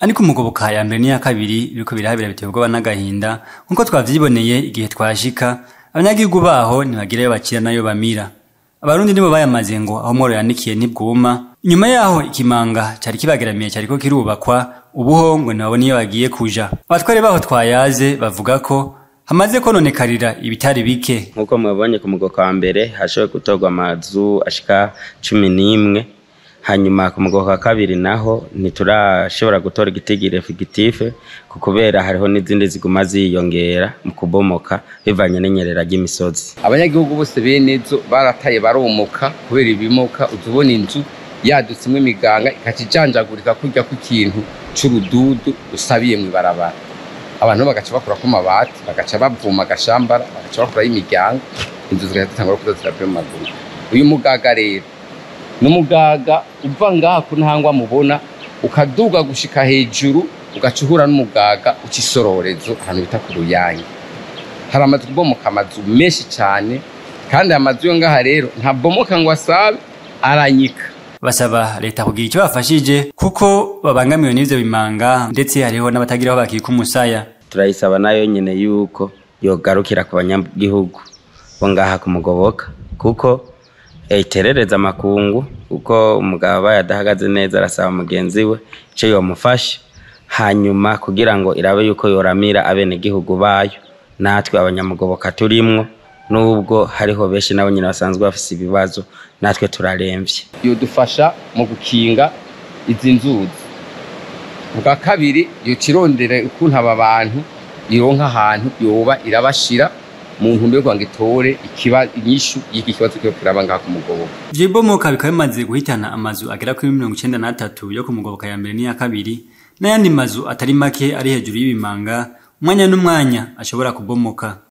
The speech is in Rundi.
Ariko Umugoboka ya mbere n'iya kabiri biriko birahabera biteye ubwoba n'agahinda, nk'uko twavyiboneye igihe twashika. Abanyagihugu baho ntibagirayo bakira nayo bamira. Abarundi nibo bayamaze ngo aho mworo yanikiye ntibwuma. Inyuma yaho ikimanga cari kibageramiye cariko kirubakwa, ubuho ngo ntibabona iyo bagiye kuja. Abatware baho twayaze bavuga ko hamaze kononekarira ibitari bike. Nk'uko mwabonye, ku Mugoboka wa mbere hashoboye gutorwa amazu ashika 11. Hanyuma ku Mugoboka wa kabiri naho ntiturashobora gutora igitigiri effectif, kubera hariho n'izindi ziguma ziyongera mu kubomoka bivanye n'inyerera ry'imisozi. Abanyagihugu bose bene zo barataye, baromoka kubera ibimoka. Uzubona inzu yadutsemwo imiganga, ikaca ijanjagurika kurya kw'ikintu c'urududu usabiye mw'ibarabara. Abantu bagaca bakurako amabati, bagaca bavuma agashambara, bagaca bakuraho imiryango, inzu zigaca zitangura kuza zirabomagurika. Uyu mugaga rero ni umugaga uva ngaha ku ntangwa mubona, ukaduga gushika hejuru, ugaca uhura n'umugaga uca Isororezo, ahantu bita ku Ruyange. Hari amazu kubomoka, amazu menshi cyane. Kandi aya mazu yo ngaha rero ntabomoka ngo asabe, aranyika. Basaba leta kugira icyo bafashije, kuko babangamiwe n'ivyo bimanga, ndetse hariho n'abatagira aho bakika umusaya. Turayisaba nayo nyene yuko yogarukira ku banyagihugu bo ngaha ku Mugoboka, kuko iterereza amakungu, kuko umugabo abaye adahagaze neza arasaba mugenzi we ico yomufasha, hanyuma kugira ngo irabe yuko yoramira abenegihugu bayo, natwe abanyamugoboka turimwo. Nubwo hariho benshi nabo nyine basanzwe bafise ibibazo, natwe turaremvye. Yodufasha mu gukinga izi nzuzi. Bwa kabiri, yoca irondera ukuntu aba bantu ironka ahantu yoba irabashira, mu ntumbero yo kugira ngo itore inyishu y'iki kibazo kiriko kiraba ngaha ku Mugoboka. Ivyo bibomoka bikaba bimaze guhitana amazu agera kuri 93 yo ku Mugoboka ya mbere n'iya kabiri, n'ayandi mazu atari make ari hejuru y'ibimanga, umwanya n'umwanya ashobora kubomoka.